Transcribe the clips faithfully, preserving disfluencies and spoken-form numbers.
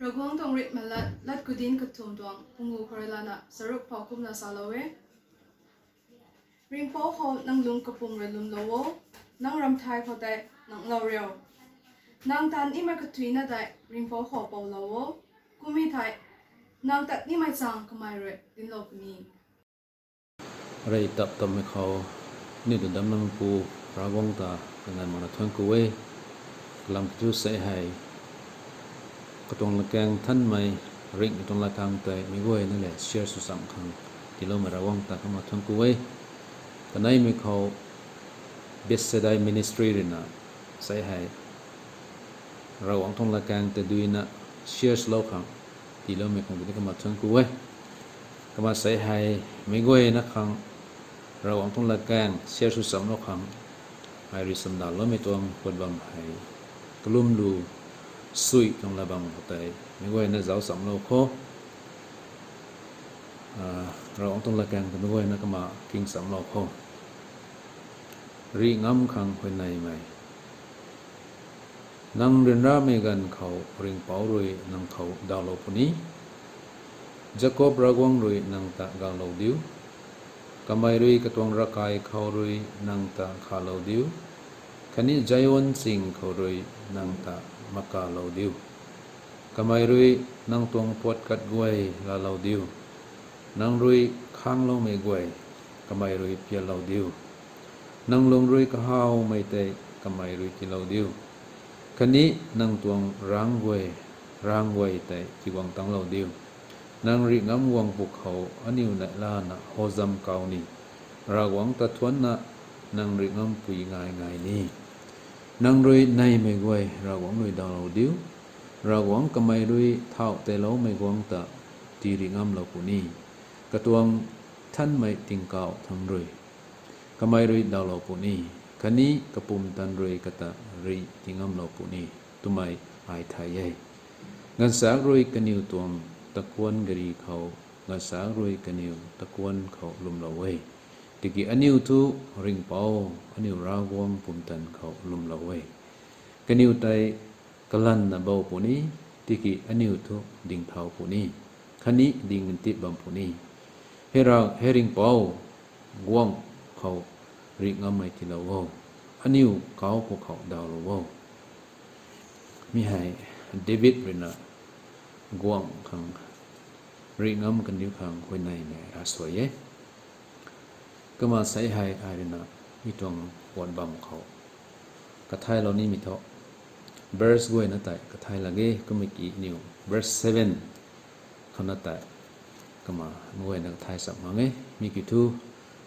Ravguangc tuang ritmei lat, lat kudin kathumh tuang pangu khou rui lana charuk phou kumna salou e. Ringhpouc khou nang lung kapwm rui lwmlou o, nang ramthai khou tei nang lou riu. Nang tat nimei kathuicna tei Ringhpouc khou poulou o, kum e thei nang tat nimei chang kamei rui dinclou puni. Rey tap tammei khou, ni tu damnangpu Ravguangc ta kanganv makna thuanc ku e. Kalam kiu thu sei hei, katuang lakaeng thanmei, ringhmei tuang latkaeng tei meic guayna le share sw cham khang tiiloumei Ravguangc ta kumna thuanc ku e. Kaneimei khou Bethsaida Ministry ruina sei hei Ravguangc tuang latkaeng tei duina share swlou khang tiiloumei khang tini kumna thuanc ku e. Kumna sei hei meic guayna khang Ravguangc tuang latkaeng share sw chamlou khang, ai rui chamdaloumei tuang pat bam hei kalum lu sui tuang lat bam khou tei meic guayna zauc chamlou kho. Ravguangc tuang latkaeng ta meic guayna kumna king chamlou kho. Rih ngam khang huayneymei. Nang ryanramei ganv khou Ringhpouc rui nang khou dawlou puni. Jakob Ravguangc rui nang ta gaulou diu. Kamei rui katuang ravkai khou rui nang ta khalou diu, khatni Zion ching khou rui nang ta makalou diu. Kamei rui nang tuang puat kat guay laalou diu. Nang rui khangloumei guay kamei rui pialou diu. Nang lung rui kahawmei tei kamei rui tiilou diu, khatni nang tuang rangc guay, rangc guay tei tiguang tanglou diu. Nang rih ngam guang pwkhou aniu neihlana howzam kau ni, Ravguangc ta thuanna nang rih ngampui ngai ngai ni. Nang rui neymei guay Ravguangc rui dawlou diu. Ravguangc kamei rui thauh teiloumei guangc ta tii rih ngamlou puni. Katuang thanmei tingkauh thangc rui kamei rui dawlou puni, khatni kapumtan rui kata rih tii ngamlou puni twmei ai thay e. Ganvsaekc rui kaniw tuang takuan gari khou, ganvsaekc rui kaniw takuan khou lwmlou e. Tiki aniw thu Ringhpouc aniu Ravguangc pumtan khou lwmlou e. Kaniw tei kalanna bou puni, tiki aniw thu dingthau puni, khatni ding ntip bam puni. Hei Ra-, hei Ringhpouc, guangc khou rih ngammei tiilou o. Aniu kauc pwkhou dawlou o. Mi hei David ruina guangc khang rih ngam kaniw khang huayneymei ravsuai e. Kumna sei hei ai ruina mi tuang pat bam khou kathaylou nimei thu, verse guayna tei kathai lak ge. Kummei ki aniu verse seven khou na tei kumna meic guayna kathai cham mang e. Mi kiu thu,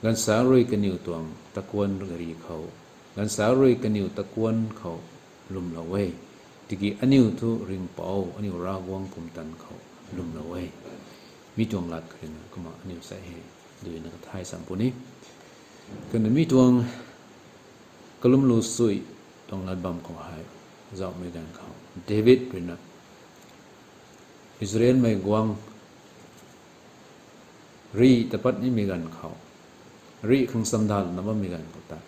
ganvsaekc rui kaniw tuang takuan gari khou, ganvsaekc rui kaniw takuan khou lwmlou e. Tiki aniw thu Ringhpouc aniu Ravguangc pumtan khou lwmlou e. Mi tuang lat khou ruina kumna aniu sei hei duina kathai cham puni. Kumna mi tuang kalumlu sui tuang lat bam khou hei zauhmei ganv khou David ruina Israelmei guangc rih tapat nimei ganv khou, rih khang chamdanna bammei ganv khou tei,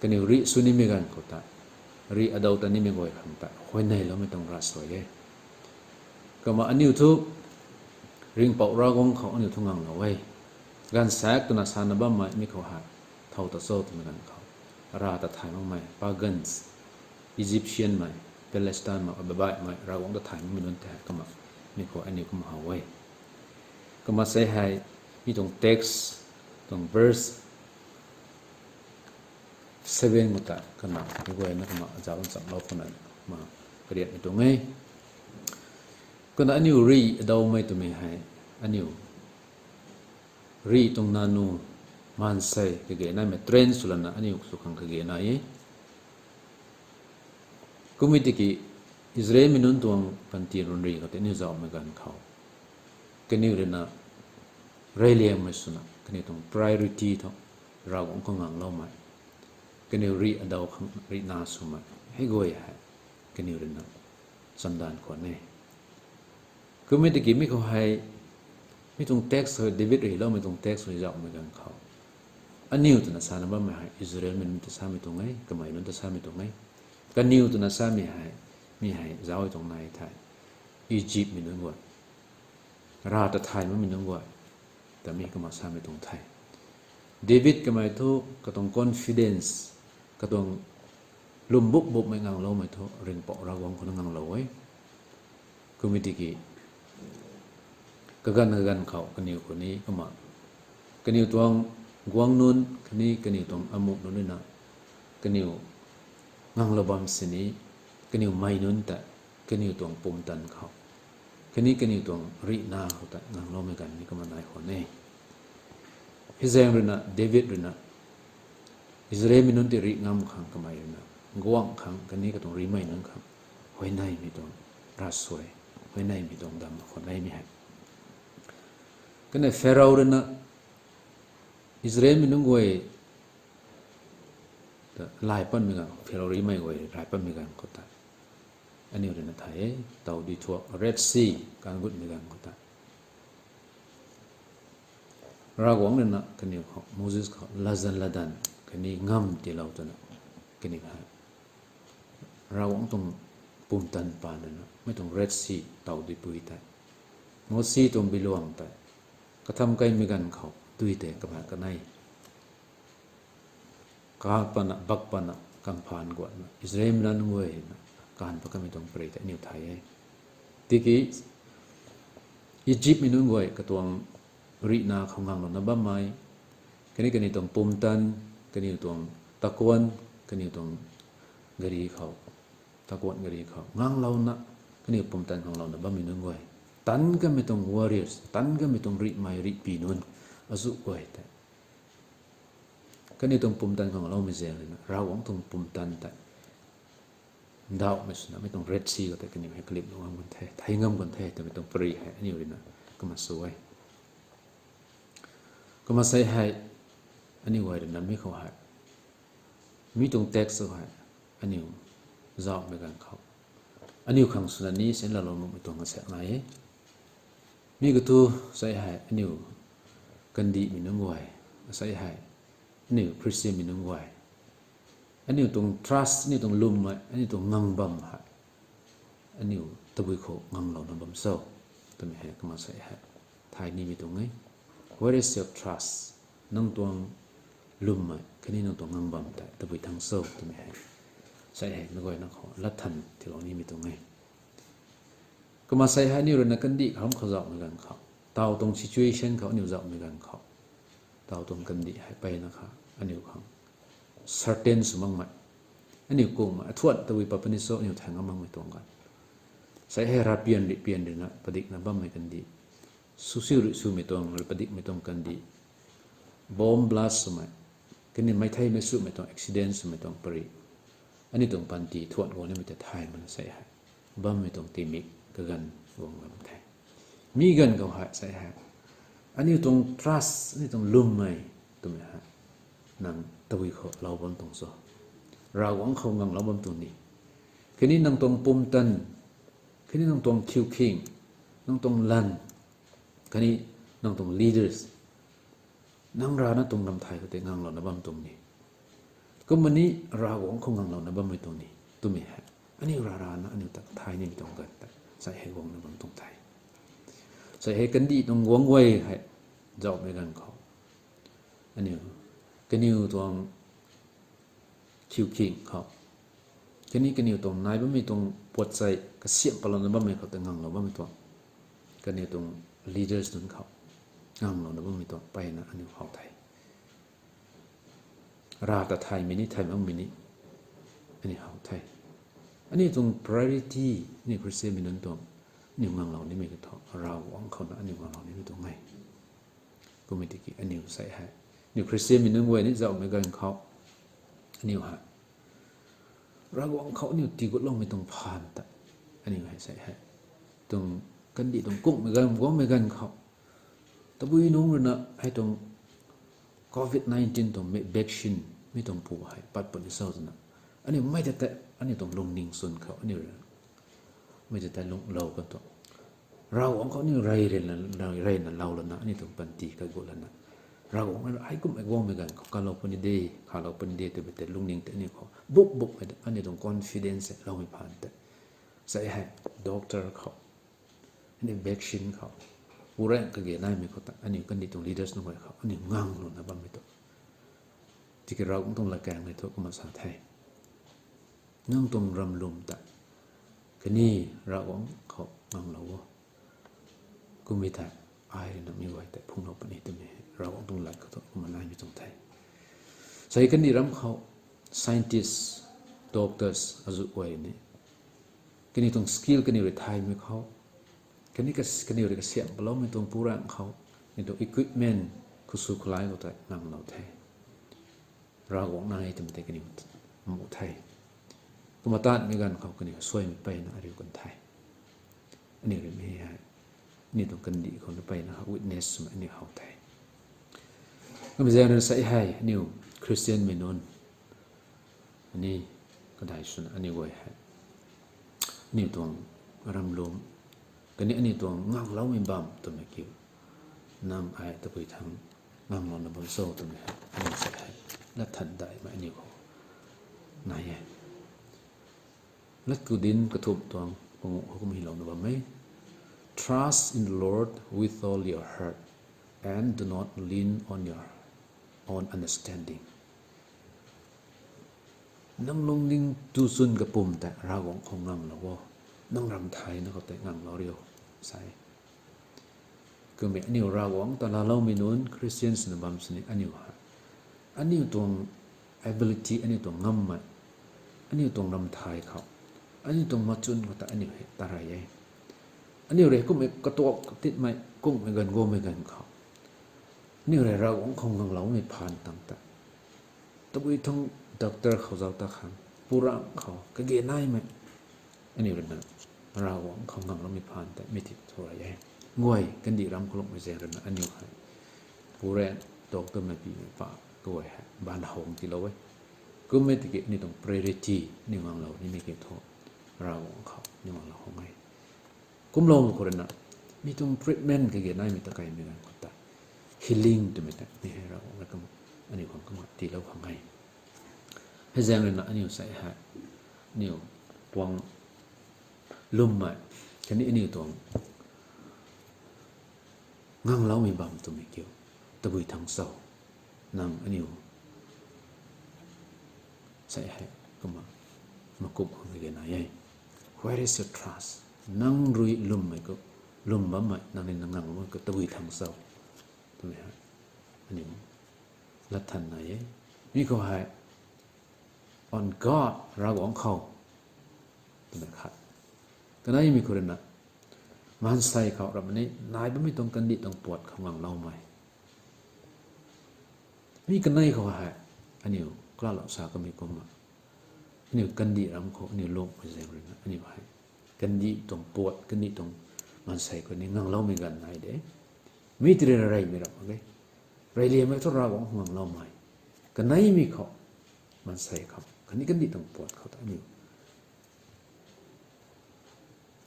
kaniw rih sw nimei ganv khou tei, rih adow ta nimei guay khang tei huayneyloumei tuang ravsuai e. Kumna aniu thu Ringhpouc Ravguangc khou aniu thu nganglou e. Ganvsaekc twna sana bammei mi khou hei thow ta cho twmei ganv khou, rav ta thay makmei pagans, Egyptianmei, Palestinemei, baihbaihmei ravguangc ta thay makmei nunc tei kumna mi khou aniu kumna how e. Kumna sei hei mi tuang text tuang verse seven khou tei kumna meic guayna kumna zauc chamlou khou na kumna kariatmei tuang e. Kumna aniu rih adowmei twmei hei aniu rih tuang nanu maansei kage naimei train swlana aniu sw khang kage nai e. Kummei tiki Israelmei nunc tuang panty runri khou tei aniu zauhmei ganv khou, kaniw ruina reyliangmei swna kaniw tuang priority thu Ravguangc khou ngangloumei, kaniw rih adow khang rihna swmei hei guay hei kaniw ruina chamdanv khwan e. Kummei tiki mi khou hei, mi tuang text hei David rihloumei tuang text hei zauhmei ganv khou, aniu twna sana bammei hei Israelmei nunc ta samei tuang e, kamei nunc ta samei tuang e. Kaniw twna samei hei, mi hei zauc tuang nai thei, Egyptmei nunc guay, rav ta thay makmei nunc guay, ta mi kumna samei tuang the. David kamei thu katuang confidence, katuang lwm buk bukmei ngangloumei thu Ringhpouc Ravguangc khou na nganglou e. Kum e tiki, kaganv kaganv khou kaniw khou ni kumna, kaniw tuang guangc nunc khatni kaniw tuang amuh nunc ruina, kaniw nganglou bam sini, kaniw mei nunc ta, kaniw tuang pumtan khou, khatni kaniw tuang rihna khou ta ngangloumei ganv ni kumna nai khwan e. Hei zaeng ruina David ruina Israelmei nunc tei rih ngam khang kamei ruina guangc khang khatni katuang rihmei nunc khang huayneymei tuang ravsuai, huayneymei tuang dam khwan neimei hei. Khatni Pharaoh ruina Israelmei nunc guay ta lay patmei ganv, Pharaoh rihmei guay lay patmei ganv khou ta, aniu ruina thay e, taw dui thuak Red Sea kan gutmei ganv khou ta, Ravguangc ruina kaniw khou, Moses khou latzan latdanv khatni ngamv tiilou twna, kaniw hei Ravguangc tuang pumtan paan ruina mei tuang Red Sea taw duipui tei, Mose tuang biluang tei, katham kaimei ganv khou dui tei kamei kanei, kaak pana bak pana kamphaan guatna Israelmei nunc guayna kaanv pat kamei tuang pary tei aniu thay e. Tiki Egyptmei nunc guay katuang rihna khou nganglouna bammei, khatni kaniw tuang pumtan, kaniw tuang takuan, kaniw tuang gari khou, takuan gari khou nganglouna, kaniw pumtan nganglouna bammei nunc guay, tanc kamei tuang warriors, tanc kamei tuang rihmei rihpy nunc azuh guay tei, kaniw tuang pumtan khang loumei zaeng ruina Ravguangc tuang pumtan tei ndauhmei swna mei tuang Red Sea khou tei kaniw hei kalip lou ngam kan the, thei ngam kan the twmei tuang pary hei aniu ruina kumna sw e. Kumna sei hei, aniu guay ruina mi khou hei, mi tuang text khou hei, aniu zauhmei ganv khou, aniu khang swna ni sinlaloumei tuang asaekc nai e. Mi khou thu sei hei aniu kandihmei nunc guay, sei hei aniu Khristianmei nunc guay, aniu tuang trust, aniu tuang lwmmei, aniu tuang ngang bam hei aniu tabui khou nganglouna bam cho twmei hei kumna sei hei thay nimei tuang e. Where is your trust? Nang tuang lwmmei khatni nang tuang ngang bam tei tabui thang cho twmei hei, sei hei meic guayna khou latthan tiilou nimei tuang e. Kumna sei hei aniu ruina kandih khou khou zauhmei ganv khou, taw tuang situation khou aniu zauhmei ganv khou, taw tuang kandih hei mpeyna kha aniu khang certain sw makmei, aniu kungmei athuan tabui pat puni cho aniu thay ngam makmei tuang ganv, sei hei ravpian rihpian ruina padikna bammei kandih, susiu rui swmei tuang, rui padikmei tuang kandih, bomb blast swmei, khatni meic theimei swmei tuang accident swmei tuang pary, aniu tuang panty thuan guang nimei tei thay makna sei hei bammei tuang tingmik kaganv guang bam the. Mi ganv khou hei sei hei aniu tuang trust, aniu tuang lwmmei twmei hei nang tabui khou lou bam tuang cho? Ravguangc khou nganglou bam tuang ni, khatni nang tuang pumtan, khatni nang tuang thiukhing, nang tuang lan, khatni nang tuang leaders, nang rana tuang ram thay khou tei nganglouna bam tuang ni? Kumna ni Ravguangc khou nganglouna bammei tuang ni twmei hei aniu rarana aniu ta thay nimei tuang ganv tei sei hei guangna bam tuang the. Sei hei kandih tuang guang guay hei zauhmei ganv khou, aniu, kaniw tuang thiukhing khou, khatni kaniw tuang nai bammei tuang puat sei kasiamh patlouna bammei khou tei nganglou bammei tuang, kaniw tuang leaders nunc khou nganglouna bammei tuang mpeyna aniu how the. Rav ta thaymei ni thay makmei ni aniu how the. Aniu tuang priority, aniu Khristianmei nunc tuang, aniu nganglou nimei khou thu Ravguangc khou na aniu nganglou nimei tuang e. Kummei tiki aniu sei hei, aniu Khristianmei nunc guay ni zauhmei ganv khou, aniu hei Ravguangc khou aniu tiigutloumei tuang phaan ta, aniu hei sei hei, tuang kandih tuang kungmei ganv guangmei ganv khou, tabui nungc ruina hei tuang covid nineteen tuang vaccine mi tuang pu hei pat puni cho twna, aniu mei ta tei aniu tuang lungning chwn khou aniu rui mei ta tei lunghlou kan tuang, Ravguangc khou aniu rey reyna, reyna lou lana aniu tuang panty kagut lana, Ravguangc na hei kummei guangmei ganv khou kalou puni de, khalou puni de twmei tei lungning tei aniu khou buk bukmei ta aniu tuang confidence hei loumei phaan tei, sei hei doctor khou, aniu vaccine khou, purang kage naimei khou ta aniu kandih tuang leaders nunc guay khou aniu ngang luna bammei tu, tiki Ravguangc tuang latkaeng hei thu kumna sa the. Nang tuang ramlum ta kani Ravguangc khou nganglou o. Kummei thei, ai rui na mi guay tei phunglou puni twmei Ravguangc tuang lat khou thu kumna naimei tuang the. Sei kandih ram khou scientists, doctors azuh guay ni kaniw tuang skill kaniw rui thaymei khou, kani ka, kaniw rui kasiam paloumei tuang purang khou, kaniw tuang equipment khou sw khalai khou tei nganglou the. Ravguangc nai twmei tei kaniw mu the. Kumna tatmei ganv khou kaniw suaimei peyna ariu kan the. Aniu rui mi hei, aniu tuang kandih khou na peyna witness swmei aniu how the. Kumna zaeng rui sei hei aniu Christianmei nunc, ani kadai swna aniu guay hei aniu tuang ramlum, kani aniu tuang ngangloumei bam twmei kiu, nang ai tabui thang nganglouna bam cho twmei hei aniu sei hei lat than daihmei aniu khou nai e. Latku dinc kathumh tuang panguh khou kum hylouna bam e: Trust in the Lord with all your heart, and do not lean on your own understanding. Nang lungning tu chwn kapwm tei Ravguangc khou nganglou o, nang ramthayna khou tei nganglou rio, sa e. Kummei aniu Ravguangc ta laaloumei nunc Christians na bam sini aniu hei, aniu tuang ability, aniu tuang ngammei, aniu tuang ramthay khou, aniu tuang machun khou ta aniu hei tarey e. Aniu rui kummei katuak titmei, kummei ganv gomei ganv khou aniu rui Ravguangc khou ngangloumei phaan tang ta, tabui thang doctor khou zauc ta khang, purang khou kage naimei, aniu rui na Ravguangc khou ngangloumei phaan tei mi tip thu rey e. Guay kandih ram khou lungmei zaeng rui na aniu hei purang doctor mei pimei pa kaguay hei baanv how tiilou e. Kummei tiki aniu tuang priority aniu nganglou nimei kiu thu Ravguangc khou aniu nganglou khang e. Kumloumei khou rui na mi tuang treatment kage naimei ta kaimei ganv khou ta healing twmei ta mi hei Ravguangc rui kum aniu khang kumna tiilou khang e. Hei zaeng rui na aniu sei hei aniu tuang lwmmei, khatni aniu tuang ngangloumei bam twmei kiu tabui thang cho, nang aniu sei hei kumna makup khang kage nai e. Where is your trust? Nang rui lwmmei khou, lwm bammei, nang ni nang nganglou khou tabui thang cho twmei hei aniu lat than nai e. Mi khou hei on God, Ravguangc khou twmei khat. Kaneimei khou rui na maansei khou ramh ni nai bammei tuang kandih tuang puat khou ngangloumei. Mi kanei khou hei aniu kalalou sa kamei kumna aniu kandih ram khou aniu lungmei zaeng rui na aniu hei kandih tuang puat, kandih tuang maansei khou ni ngangloumei ganv nai de. Mi tei rui na reymei ram mak ge. Reyliammei thu Ravguangc khou ngangloumei. Kaneimei khou, maansei khou, khatni kandih tuang puat khou ta aniu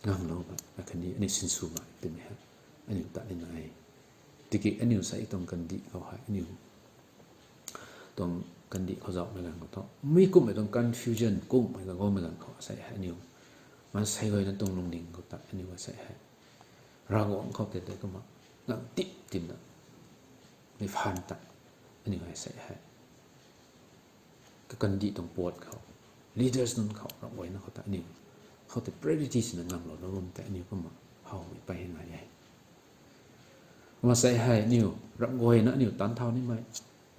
nganglou mak, khatni aniu sinsw mak twmei hei aniu tat ni nai e. Tiki aniu sei tuang kandih khou hei aniu tuang kandih khou zauhmei ganv khou thu mi kumhmei tuang confusion, kumhmei ganv gomei ganv khou sei hei aniu maansei guayna tuang lungning khou ta aniu sei hei Ravguangc khou tei tei kumna ngang tip tina mei phaan ta aniu hei sei hei kakandih tuang puat khou, leaders nunc khou, ramh guayna khou ta aniu khou tei priority sina nganglou na bam tei aniu kumna howmei pey hei nai e. Kumna sei hei aniu ramh guayna aniu taanc thau nimei,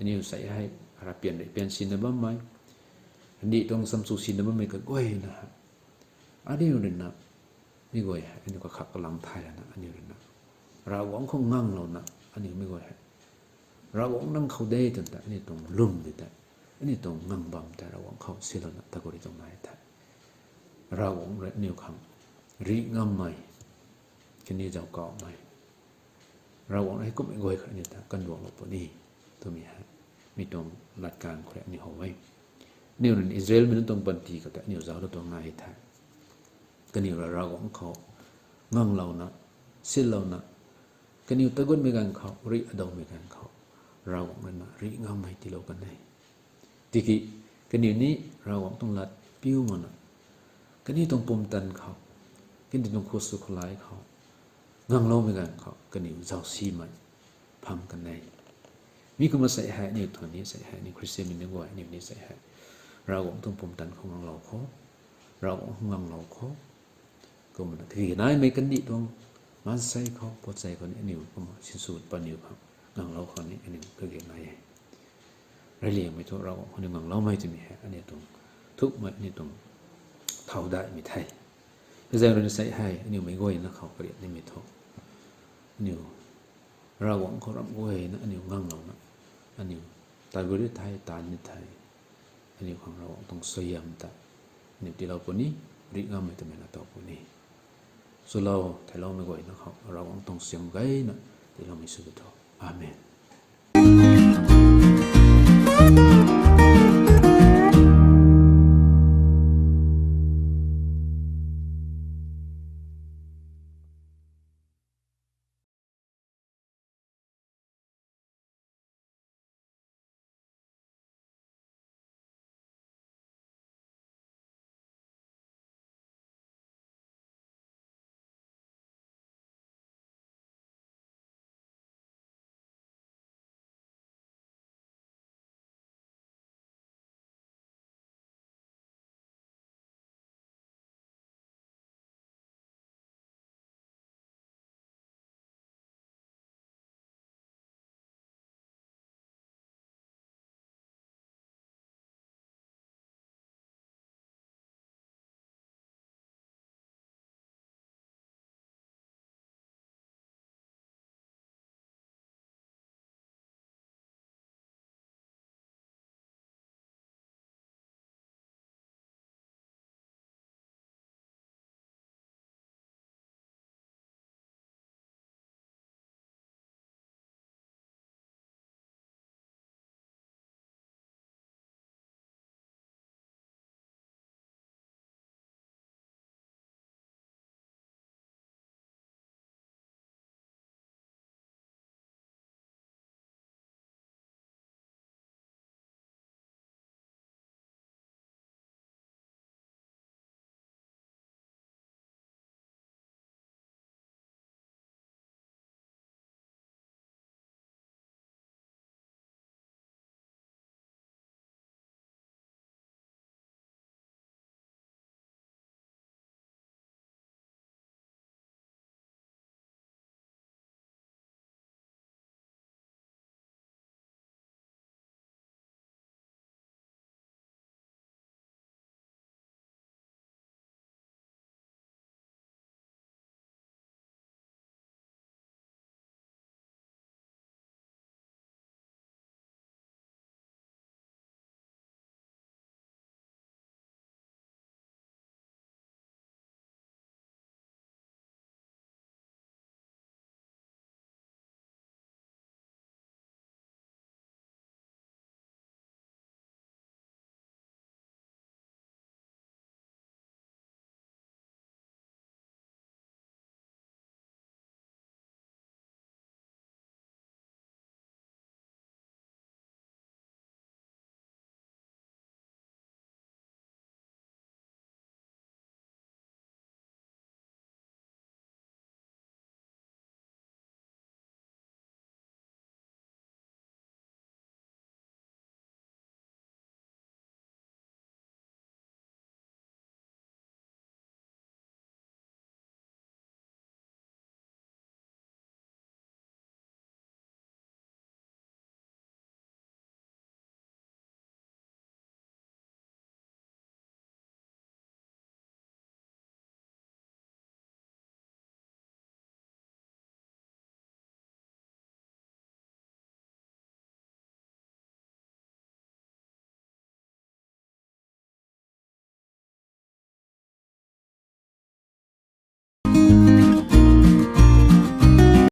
aniu sei hei ravpian rui pian sina bammei, kandih tuang chamchu sina bammei kaguayna hei aniu rui na mi guay hei aniu kakhak kalang thay lana aniu rui na Ravguangc khou nganglouna aniu mi guay hei Ravguangc nang khou de twna ta aniu tuang lwm di tei, aniu tuang ngang bam tei Ravguangc khou silouna taku ri tuang nai the. Ravguangc rui aniu khang rih ngammei, khatni zauckauhmei, Ravguangc rui kumhmei guay khou aniu ta kanduanglou puni twmei hei mi tuang latkaeng khou rui aniu how e. Aniu rui Israelmei nunc tuang panty khou ta aniu zauclou tuang nai the. Kaniw rui Ravguangc khou nganglouna, sinlouna, kaniw tagunmei ganv khou, rih adawmei ganv khou Ravguangc rui na rih ngammei tiilou kan e. Tiki kaniw ni Ravguangc tuang lat piu makna, kaniw tuang pumtan khou, kaniw tuang khou sw khoulai khou Ngangloumei ganv khou kaniw zaucsimei pham kan e. Mi kumna sei hei aniu tuang ni sei hei, aniu Khristianmei ni guay aniu ni sei hei, Ravguangc tuang pumtan khou nganglou khou, Ravguangc khou nganglou khou, kumna kage naimei kandih tuang maansei khou, potsei khou ni aniu kumna sinsw paniw khang nganglou khou ni aniu kage nai e. Reyliangmei thu Ravguangc khou aniu ngangloumei twmei hei aniu tuang thukmei, aniu tuang thau daihmei the. Hei zaeng rui na sei hei aniu meic guayna khou kariat nimei thu, aniu Ravguangc khou ramh guayna aniu nganglouna, aniu tat guri the, taan ni the, aniu khang Ravguangc tuang suaihiam ta aniu tiilou puni, rih ngammei twmei na tow puni. Swlou theiloumei guayna khou Ravguangc tuang siam gayna tiiloumei sw di tho. Amen.